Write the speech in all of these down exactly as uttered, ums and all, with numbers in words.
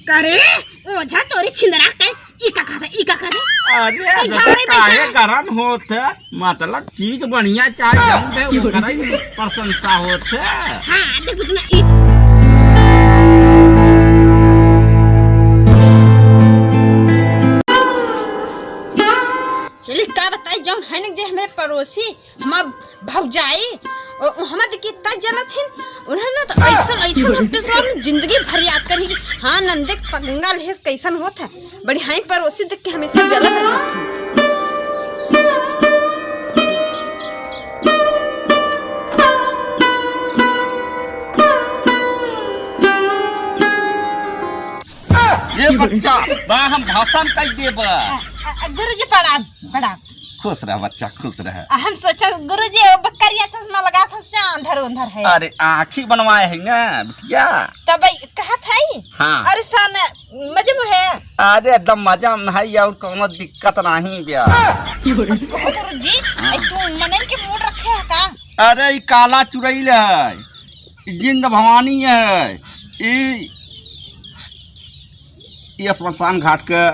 करे, ओझा तोरी छिंदरा के, ई का कहत है, ई का कहत है? अरे, ए, दादा, झाड़े में काहे झाड़े। गरम होत है? मतलब, चीज बढ़िया चाहे जौन दे, ओकरा ही प्रशंसा होत है। हाँ, देख, बुझना, ई चली, का बताई, जौन है न, जे हमरे पड़ोसी, हमार भौजाई, ओ, ओ, हमार देखी इतना जलत हिन, उन्हें ना तो ऐसन, ऐसन हम पे सब जिंदगी भर याद करी। हाँ, नंदे पंगा लेस कैसन होत है, बड़ी हाई पड़ोसी देख के हमेशा जलत रहत हिन। ये बच्चा, बा हम भाषण कई देबा। अ, अ, गुरुजी प्रणाम, प्रणाम। खुश रह बच्चा, खुश रह। आ, हम सोचा गुरुजी, वो करिया चश्मा लगा था, उससे अंधर उंधर है। अरे, आँखी बनवाए है ना बिटिया। तब कहत है। हाँ। अरे सन मजे में है। अरे, एकदम मजा में है, और कोनो दिक्कत नहीं बा। कहो गुरुजी, हाँ। ए, तू मनई के मूड रखे है का? अरे, ई काला चुड़ैल है, ई जिंद भवानी है, ई, ई श्मशान घाट के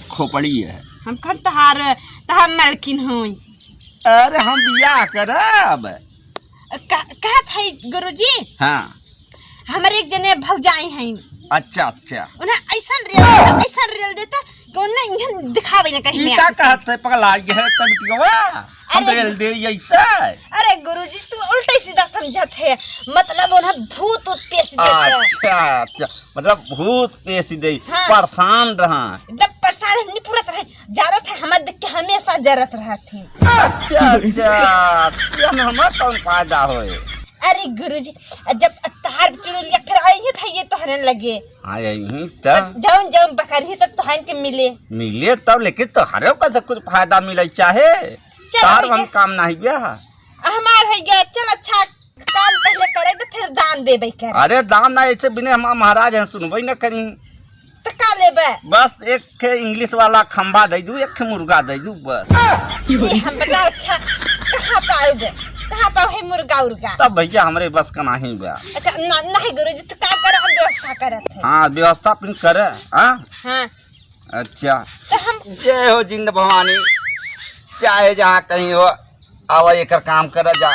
खोपड़ी है। हम कन तहार, तहार मलकिन होई। अरे, हम बियाह करब। का-, कहत है गुरुजी? हाँ। हमरे एक जने भौजाई हैं। अच्छा, अच्छा। उन्हें ऐसन रेल देता, ऐसन रेल देता कि उन्हें इन्हें दिखावे न कहीं ई में का आपसे। कहत है, पगला गया है, तब क्यों? हम अरे। रेल दे ऐसे। अरे गुरुजी, तू उल्टे सीधा समझत है, मतलब उन्हें भूत उत पेश देता। अच्छा, अच्छा, मतलब भूत पेश दे, हाँ। परेशान रहा। एकदम परेशान है, निपुरत रहे, जानत है, हमार देख के हमेशा जरत रहत है। अच्छा, अच्छा, ये हमें कौन फायदा होए? अरे गुरुजी, जब तार चुड़ैलिया फिर आई है था ये तोहरे लगे। हाँ, यही तब। जौन जौन बकरी है तब तोहन के मिले। मिले तब, लेकिन तोहरे का से कुछ फायदा मिले चाहे। चलो तार ठीक हम है। काम नहीं गया। हमार है गया, चल अच्छा काम पहले करे तो फिर दान देबे कर। अरे दान ना, ऐसे बिने हम महाराज हैं, सुनबे न करी। तो का लेबे? बस एक खे इंग्लिश वाला खंभा दे दू, एक खे मुर्गा दे दू, बस। ये हम बताओ, अच्छा, कहाँ पाउबे? कहाँ पाउ है मुर्गा उर्गा? तब भैया हमरे बस का नहीं बा। अच्छा, ना, नहीं गुरुजी, तो का करे, हम व्यवस्था करत है। हाँ, व्यवस्था फिर करे, हाँ? हाँ। अच्छा। तो हम जय हो जिंद भवानी, चाहे जहाँ कहीं हो, आवा एकर काम करा जा।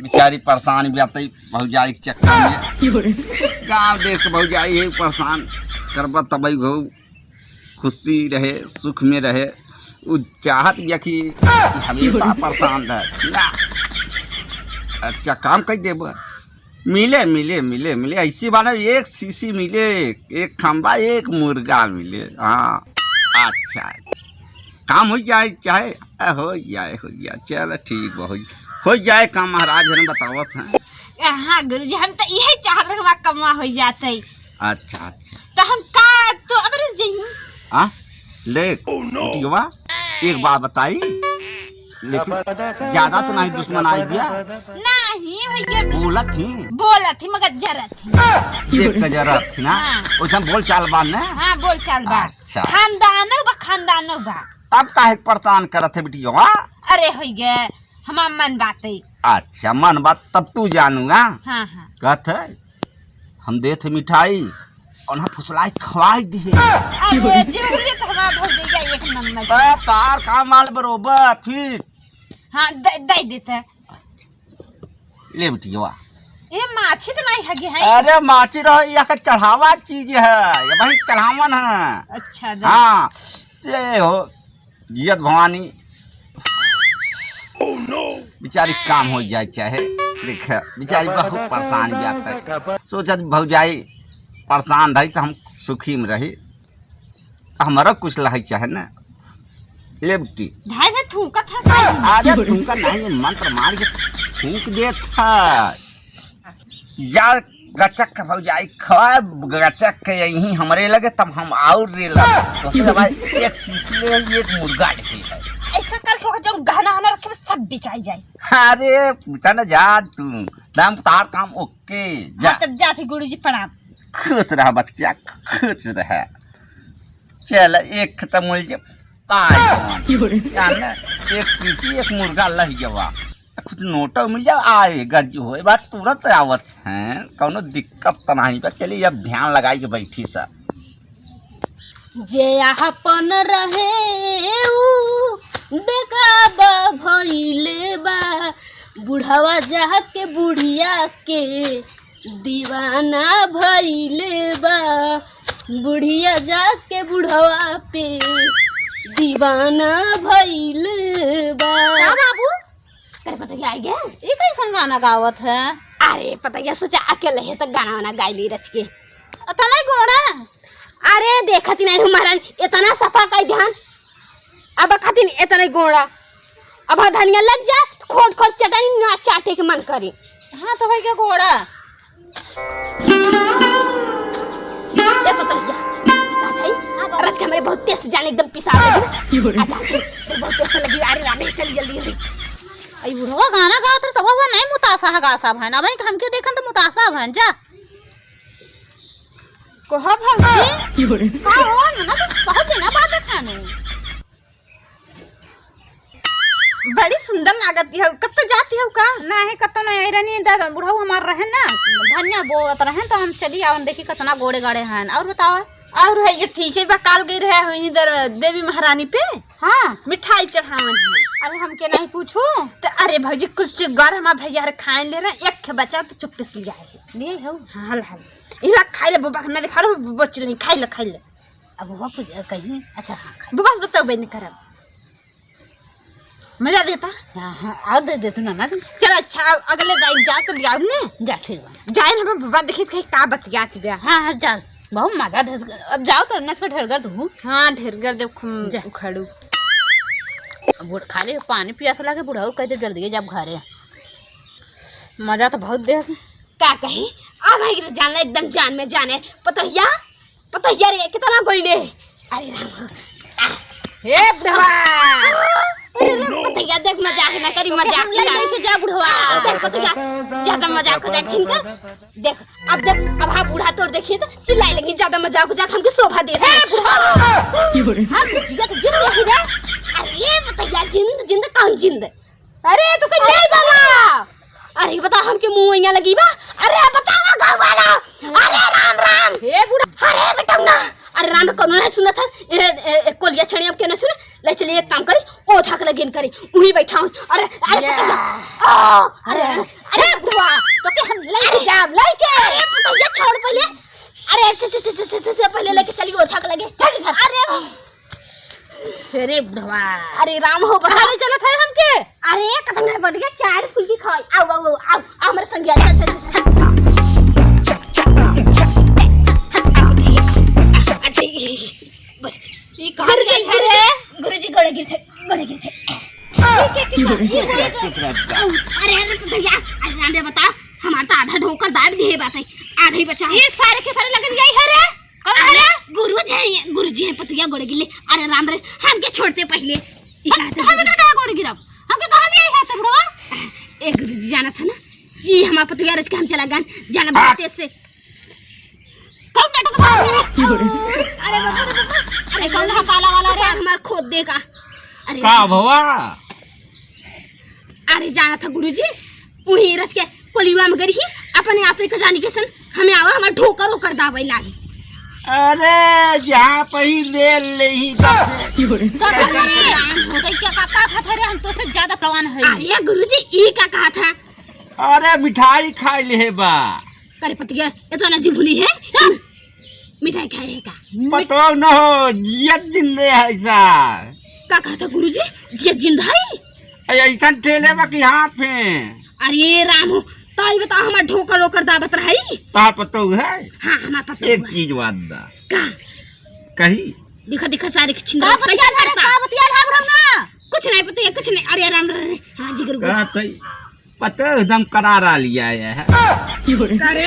बेचारी परेशान भी आते भौजाई के चक्कर में। गाँव देश के भौजाई है परेशान, करबा तबई हो। खुशी रहे, सुख में रहे। उ चाहत बिया कि, कि हमेशा परेशान रहे। ना। अच्छा, काम कई देबो। मिले, मिले, मिले, मिले। ऐसी बात है, एक सीसी मिले, एक खंबा, एक मुर्गा मिले। हाँ, अच्छा। काम हो जाए, चाहे, अ, हो जाए, हो जाए। चल, ठीक बा, हो, हो जाए काम, महाराज हन बतावत हैं। हाँ, गुरुजी, हम तो इहे चाहत रहे, हमार कमवा हो जात है। अच्छा, अच्छा। तो हम का, तो अब रह जइहीं। आ? ले, बिटियवा, एक बात बताई, लेकिन ज्यादा तो नहीं दुश्मन आई बिया? नहीं, भैया। बोलत ही? बोलत ही, मगर जरत ही। देख के जरत ही ना? हाँ। ओइसन बोल चाल बा ना? हाँ, बोल चाल बा। अच्छा। खानदानो बा, खानदानो बा। तब काहे परेशान करत है बिटियवा? अरे, होई गे, हमार मन बात है। अच्छा, मन बात तब तू जानूंगा। हाँ, हाँ। कहत है, हम देत है मिठाई, और ना फुसलाई खवाई दे। अरे, जो बोलिए तो हमार भौजैया एक नंबर। ए, तार का माल बरोबर, फिट। हाँ, दे, दे देते हैं। ले बिटियवा। ए, माछी तो नहीं हगे है। अरे, माछी रहो, यह का चढ़ावा चीज है, ये भाई चढ़ावन है। अच्छा, दे। हाँ, ये हो, जियत भवानी। बेचारी काम हो जाए चाहे, देख, बेचारी बहुत परेशान जाता है। सोचत भौजाई परेशान रही तो हम सुखी में रही, हमारा कुछ लहई चाहे ना। ले बेटी। भाई ने थूकत है का? अरे थूकत नहीं, मंत्र मार के थूक देत है। यार गचक के भौजाई खा, गचक के यहीं हमरे लगे, तब हम और रेला। तो से भाई एक सीसी ले, एक मुर्गा लेके है। ऐसा करके ओकर जौन गहना वहना रखे बा, सब बिचाई जाए। अरे पूछा ना जा तू, दाम तार काम ओके जा। हाँ, तब जाते गुरुजी प्रणाम। खुश रहा बच्चा, खुश रहा। चल एक खत्म हो जे पाँच जवान। यार ना, एक सीसी, एक मुर्गा लह गवा। कुछ नोटो मिल जाओ, आए, गर्ज होए, बात तुरंत आवत हैं, कौनो दिक्कत तो नहीं बा। चलिए, अब ध्यान लगाई के बैठी सा। जे आपन रहे ऊ बेकाबा भइले बा, बुढ़वा जाके बुढ़िया के दीवाना भइले बा, बुढ़िया जाके बुढ़वा पे दीवाना भइले बा। का बाबू? अरे पतोहिया आई गे? ई कैसन गाना गावत है? अरे पतोहिया सोचा अकेले है तो गाना वाना गाई ली रच के। अतना गोड़ा? अरे देखत ही नहीं हूँ महारानी, इतना सफा का ध्यान। अब खातिन इतना गोड़ा। अब हाँ धनिया लग जाए तो खोट खोट चटाई ना चाटे के मन करे। हाँ तो भाई के गोड़ा। ए पतोहिया, का भाई? हाँ, बाबा। रच के हमरे बहुत तेज से जाने एकदम पिसा लगी। अच्छा, बहुत तेज से लगी। अरे राम, चल जल्दी, जल्दी। आई बुढ़वा गाना गावत रहे, तब वो नहीं मुतासा है गासा भन। अब हमके देखन तो मुतासा भन, जा। कहा भौजी? का हो, ननद? बहुत दिन बाद देखानु। बड़ी सुंदर लागत हो। कत्तो जाती हो का? नाही, कत्तो नाही। आई रहनी दादा, बुढ़ऊ हमार रहे ना, धनिया बोवत रहे, तो हम चली आवन, देखी कतना गोड़े गाड़े हैं। और बताओ। और है ये ठीक है बा, काल गई रहे हो इधर देवी महारानी पे। हाँ। मिठाई चढ़ावन है। अरे हमके नहीं पूछू। तो अरे भौजी कुछ गौर हमार भैया रे खाए ले रहे, एक खे बचा तो चुप्पे से ले आए। ले हो। हाँ, हल, हल। इला खाई ले, बुबा के ना दिखा रहे, बच ले, खाई ले, खाई ले। अब वो कुछ कहीं, अच्छा, हाँ, खाई। बुबा से तो बे नहीं करब। मजा देता। हाँ, हाँ, और दे दे तू ना, ना दे। चल अच्छा, अगले दाई जा तो ले आऊ ने। जा, ठीक बा। जाए ना, बुबा देखित कहीं का बतियात बा। हाँ, हाँ, जा। बहुत मजा दे। अब जाओ तो नच के ढेर कर तू। हाँ, ढेर कर दे, खूब जा। उखाड़ू। अब वो खाली पानी पियास लागे बुढ़ऊ, कह दे जल्दी जब घरे। मजा तो बहुत दे। का कही? अब है कि जान ले, एकदम जान में जाने। पतोहिया, पतोहिया रे, कितना गोइले। अरे राम। हे बुढ़वा। अरे राम, पतोहिया देख, मजाक ना करी, तो मजाक हम ना। लइके जा बुढ़वा। देख पतोहिया, ज्यादा मजाक हो जाए छिनकर। देख, अब देख, अब हाँ बूढ़ा तोर देखिए तो चिल्लाए लगी, ज्यादा मजाक उजाक हमके शोभा दे रहे। बुढ़वा। हम जियत जिंद यही रे। अरे पतोहिया, जिंद, जिंद, कौन जिंद? अरे, तू कहीं नहीं बना। अरे, बता, हमके मुँह यहाँ लगी बा। अरे, बतावा, गाँव वाला। अरे, राम, राम। हे बूढ़ा। अरे, बेटौना। अरे, राम, कोनो नहीं सुनत है। ए, ए, ए, कोलिया छेड़ी अब के नहीं सुने। ले चलिए, एक काम करी, ओझा के लगे करी। वहीं बैठा हूँ। अरे, अरे, या। पकड़ ले। ओ, अरे, अरे, अरे, बुआ, तो के हम लेके अरे, जाब, लेके। अरे, पतैया छोड़ पहले। अरे, से, से, पहले लेके चली ओझा के लगे। चल इधर। अरे, अरे बुढ़वा। अरे राम हो, बता। अरे चलत है हमके। अरे कतना बढ़िया चार फुल्की खाई। आओ, आओ, आओ, आओ, हमरे संगे, अच्छा, अच्छा, अच्छा। ई कहाँ गुरुजी, गई है रे? गुरुजी, गोड़े गिर थे, गोड़े गिर थे। अरे, अरे भैया, अरे राम रे बता, हमार तो आधा ढोकर दाब दिए बात है, आधा ही बचा है। ये सारे के सारे लगन गई है रे। कौन है रे? अरे, गुरुजी हैं, गुरुजी हैं, पतुया गोड़े गिले। अरे राम रे, हमके छोड़ते पहले। हम, हम इधर कहाँ गोड़े गिरब? हमके कहाँ ले आए हैं तुम लोग? ए गुरुजी, जाना था ना, ई हमार पतुया रच के हम चला गन, जाना बहुत तेज से। कौन नाटक बा? अरे बाबा रे बाबा, अरे कौन है काला वाला रे? हमार खोद देगा। अरे का भवा? अरे जाना था गुरुजी, वही रच के कोलिवा में गरी ही, अपने आप ही तो जानी कैसन हमें आवा, हमार ढोकर ओकर दाबे लागी। अरे, जहाँ पे ही ले ले ही जब से। का करे? राम हो गई क्या, का, का था रे, हम तो से ज्यादा पहलवान है। अरे गुरुजी, ई का कहा था? अरे, मिठाई खाई ले बा। करे पतिया, ये तो ना जी भूली है। चल। मिठाई खाए है का? पतो न हो, जियत जिंदे है सा। का कहता गुरुजी? जियत जिंदा है? ऐसन ठेले बा कि हाथ में। अरे राम हो, ताई बता हमार ढोकर ओकर दाबत रही। तार पतो है? हाँ, हमार पतो एक है। चीज बात दा। का? कही? दिखा, दिखा सारे के छिंदरा का बतिया कैसे रे, करता? का बतिया रे, बुढ़ऊ ना? कुछ नहीं पता है, कुछ नहीं। अरे राम रे, हाँ जिगर गुरु। का तई? पता एकदम करारा लिया है। अरे,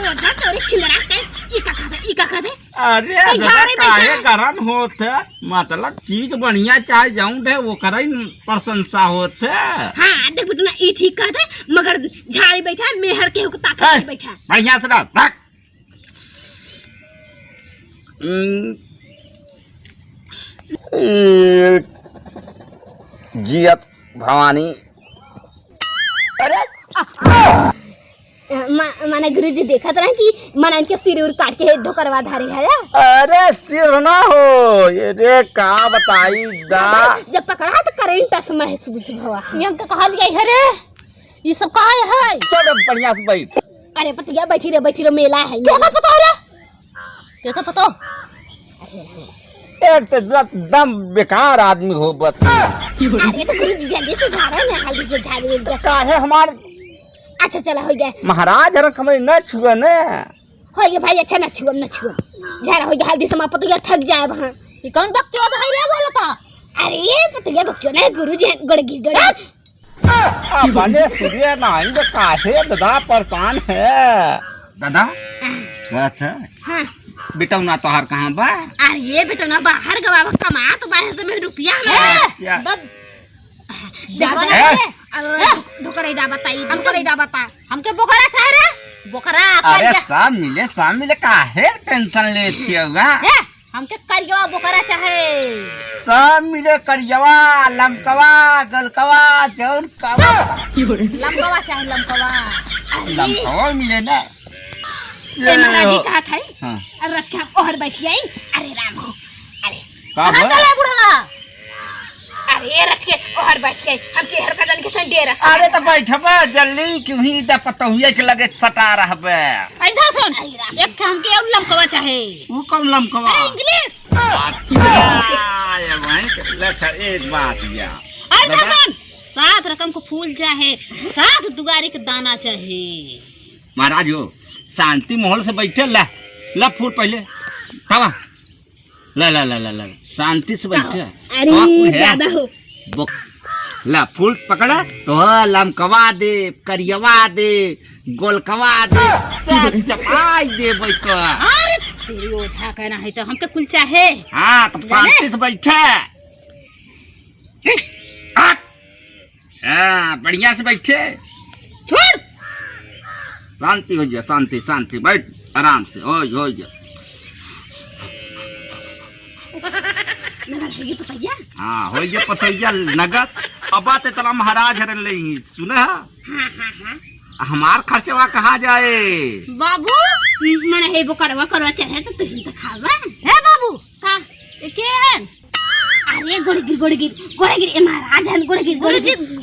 ओझा तोरे छिंदरा के, ई का कहत है, ई का कहत है? अरे, ए, दादा, झाड़े में काहे झाड़। गरम होत है? मतलब, चीज बढ़िया चाहे जौन है, वो करे प्रशंसा होत है। हाँ, देख बेटना, ई ठीक कहत है, मगर झाड़ी बैठा है, मेहर के होके ताकत है, नहीं बैठा। बढ़िया से रह, भाग। हम्म, ए, जियत भवानी। अरे, ए, मा-, माने गुरुजी देखत रहे कि माने इनके सिर उर काट के ढोकरवा धारी है या? अरे सिर ना हो, ये रे का बताई दा। जब पकड़ा तो करंट से महसूस भवा। ये हमके कहा लिया है रे, ये सब कहा है? चल अब बढ़िया से बैठ। अरे पतिया बैठी रे, बैठी रे, मेला है, क्यों मेला। का पता हो रे? केका पतो? एक तो एकदम बेकार आदमी हो बत। अरे तो गुरुजी जल्दी से झाड़ो ना, हल्दी से झाड़ी उड़ तो जाए। काहे हमार अच्छा चला हो गया। महाराज हरक हमरे न छुए ने। हो गया भाई, अच्छा न छुअम, न छुअम। झाड़ा हो गया, हल्दी से माँ पतोहिया थक जाए वहाँ। ये कौन बकचोद है रे बोलता? अरे ये पतोहिया बकचोद नहीं, गुरुजी हैं, गड़गी, गड़गी। अपने सूर्य नाई बे काहे दादा परेशान है? दादा, बात है? हाँ। बिटौना तोहार कहाँ बा? अरे ये बिटौना बाहर गवा बा, कमात बा, से में रुपया में। अच्छा। दब-, ज्यादा ए? नहीं है। अरे, ए? ढोकरई दा बताई, हमके ढोकरई दा बता। हमके बोकरा चाहे रे, बोकरा, अरे करिया। सब मिले, सब मिले, काहे tension लेत हियौगा? ए? हमके करियवा बोकरा चाहे। सब मिले करियवा, लमकवा, गलकवा, जौन कवा। लमकवा चाहे, लमकवा। अरे। लमकवा मिले ना। ए, महाराज जी हो। कहा था? हाँ। अरे रथ के ओहर बैठ गई। अरे राम हो। अरे। का कहाँ भा? चला बुढ़वा? अरे रथ के ओहर बैठ गई। हम के हर कदम के संग डेरा से अरे तो बैठबा जल्दी, क्यों ही दा पतोहिया के लगे सटा रहबे। अरे इधर सुन। अरे राम। एक ठे हमके और लमकवा चाहे। वो कौन लमकवा? अरे English। अच्छा, ये वहीं के लेखा एक बात या। अरे दादा। सुन, सात रकम को फूल चाहे, सात दुआरी के दाना चाहे। महाराज हो, शांति माहौल से बैठे, ला, ला फूल पहले, तब ला, ला, ला, ला, ला, शांति से बैठे। अरे, तो कुल है। दादा हो। बोक-, ला, फूल पकड़ा, तो लमकवा दे, करियवा दे, गोलकवा दे, सब चपाई दे बैठ। अरे, तेरी ओझा कहना है तो हमके कुल चाहे। हाँ, तो जाने? शांति से बैठे। हट। हाँ, बढ़िया से बैठे। छोड़। शांति हो जा, शांति, शांति, बैठ, आराम से, हो जा, हो जा। नगद हो गई पतैया? हाँ, हो गई पतैया, नगद। अब बात इतना महाराज हरन ले ही, सुना है? हाँ, हाँ, हाँ। हमार खर्चवा कहाँ जाए? बाबू, म-, मने हे वो करवा, करवा चढ़े तो तुही तो खावा। हे बाबू, का? ये के है? अरे गोड़ गिर, गोड़ गिर, गोड़ गिर, ए महाराज हन, गोड़ गिर, गोड़ गिर।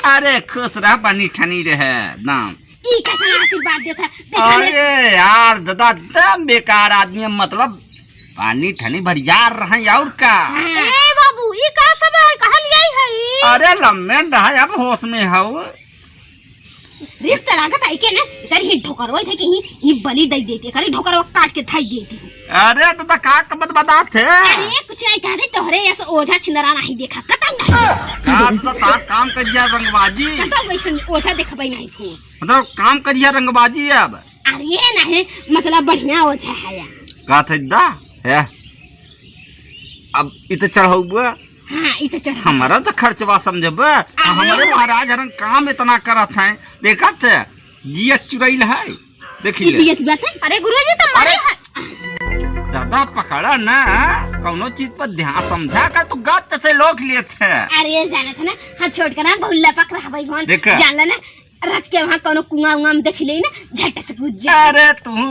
अरे खुश रह, बनी ठनी रहे, दाम। ई कैसन आशीर्वाद देत है? देखा ले। अरे यार, दादा, एकदम बेकार आदमी है, मतलब, पानी ठनी भरियार रहे, और का? हाँ। ए बाबू, ई का सब है? कहाँ लियाई है ई? अरे लम्मे रहे, अब होश में हऊ। रिश्ता लागत आई के ना, इधर ही ढोकरवा थे कि ही, ही बलि दे देती, करे ढोकरवा काट के धाई देती। अरे तो, तो का कबत बतात है? अरे कुछ नहीं कहते, तोहरे ऐसे ओझा छिंदरा नहीं देखा, कतई नहीं। का तो, तो का काम कर दिया रंगबाजी? कतई वैसे ओझा देखबई नहीं थी। मतलब काम कर दिया रंगबाजी है अब। अरे ये नहीं, मतलब बढ़िया ओझा है यार। का थे दा? है? अब इत चढ़ौबा? हाँ, इत चढ़। हमारा तो खर्चवा समझबा। अरे। हमारे महाराज हरन काम इतना करत हैं, देखत है, जियत चुरैल है, देखी ई ले। जियत बात है। अरे गुरुजी तो मरे अरे। है। दादा पकड़ा ना, कौनो चीज पर ध्यान समझा कर तू गत से लोग लेत है। अरे ये जानत है ना, हाँ छोड़ कर ना बहुल्ला पक रहा भाई भवन। देखा। जान लेना, रात के वहाँ कौनो कुआं उआं में देख ले ना, झट से कूद जा। अरे तू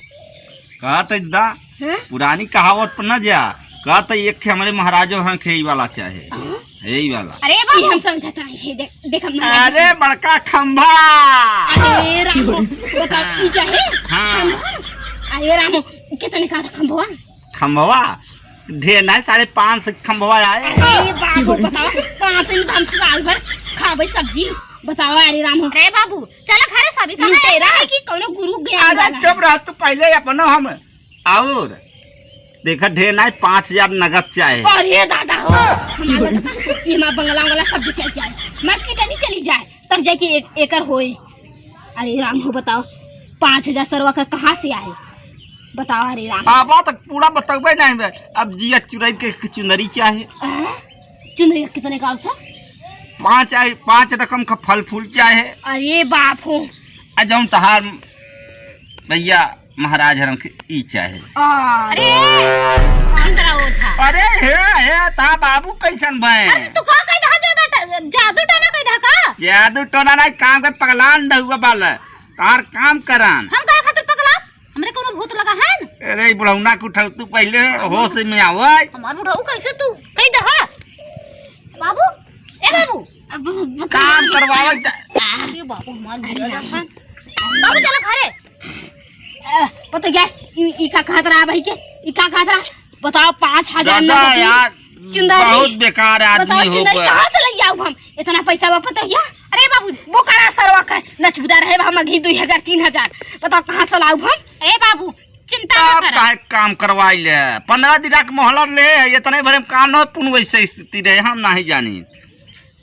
कहत है दा, हाँ? पुरानी कहावत पर न जा, कहत है एक ठे हमरे महाराजो हाँ खेई वाला चाहे, हाँ? यही वाला। अरे बाबू, हम समझत नहीं है, देख, देख हम महाराज अरे बड़का खंभा। अरे राम, बताओ, हाँ। ई चाहे? हाँ। खंभा? अरे राम, कितने का था खंभवा? खंभवा? ढेर नहीं, साढ़े पाँच सौ खंभवा आए। अरे बाबू, बताओ, कहाँ से हम साल भर खाबे सब्जी? बताओ, अरे राम हो। अरे बाबू, चला घरे सभी कहाँ लुटेरा है? है कि कौनो गुरु ज्ञान अरे वाला चुप है? रह तू, पहले अपनो हम और देखा, ढेर नहीं, पाँच हजार नगद चाहे। अरे दादा हो, हमारा लगता है, ये हमारा बंगला उंगला सब बिचल जाए, मार्केट नहीं चली जाए, तब जाके एक एकर होए। अरे राम हो, बताओ, पाँच हजार सरवा का कहाँ से आए? बताओ, अरे राम। आबा तक पूरा बतौबे नहीं बे। अब जिया चुराई के एक चुनरी चाहे। आ? चुनरी कितने का आवत है? पाँच आई, पाँच रकम का फल फूल चाहे। अरे बाप हो। आ जौन तहार भैया महाराज हरन के ई चाहे। अरे, अंतरा ओझा। अरे हे, हे, ता बाबू कैसन भए? अरे, तू का कह दहा जादू ट-, जादू टोना कह दहा का? जादू टोना नहीं, काम कर पगलान डहुआ बाल। तार काम करन। हम काहे खातिर पगला? हमरे कोनो भूत लगा है? अरे, ई बुढ़ौना के उठाऊ तू पहिले होश में आवे। हमार बुढ़ऊ कैसे तू कह दे हा? बाबू, ए बाबू। अब, अब काम करवावे त- ये बाबू हमार बुढ़ऊ लगा है। बाबू चला घरे। अ, पता क्या? ई, ई का कहत रहा भाई के? ई का कहत रहा? बताओ, पाँच हजार दादा नगदी यार, चिंदारी। बहुत बेकार आदमी बताओ, हो चिंदारी गया। कहाँ से ले आऊ हम? इतना पैसा बा, पता क्या? अरे बाबू, बोकरा सरवा का नचबुदा रहे, हम अघी दुई हजार, तीन हजार। बताओ, कहाँ से लाऊ हम? ए बाबू, चिंता ना अब करा। काहे काम करवाई ले? पन्द्रह दिन के मोहलत ले, इतने भरे में काम न पुन वैसे स्थिति रहे, हम नहीं जानी।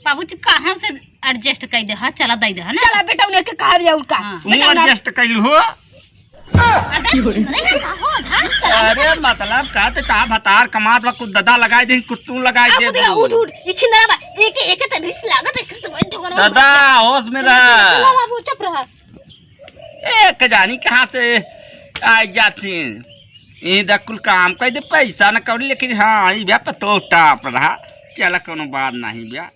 बाबूजी, कहाँ से adjust कर दे, हाँ, चला दे दे, है ना? चला बेटा, उन्हें के कहा भी और का? हाँ। तू बेटा, उन्हें adjust कर लू हो। अरे, अरे, का हो, घास का? अरे, मतलब का ते ता भतार कमात बा, कुछ दादा लगाई दे, कुछ तू लगाई अब दे। देखा, उठ, उठ, ये छिंदरा बा, एक, एक तो रिस लागत है, सिर्फ तुम्हारे ठोकर में। दादा, होश में रह। चला बाबू, चुप रहा। एक जानी कहाँ से आ जाती। ई दा कुल काम कर दे, पैसा न कौड़ी, लेकिन हाँ, ई बा पतो टाप रहा। चला, कोनो बात नहीं बा।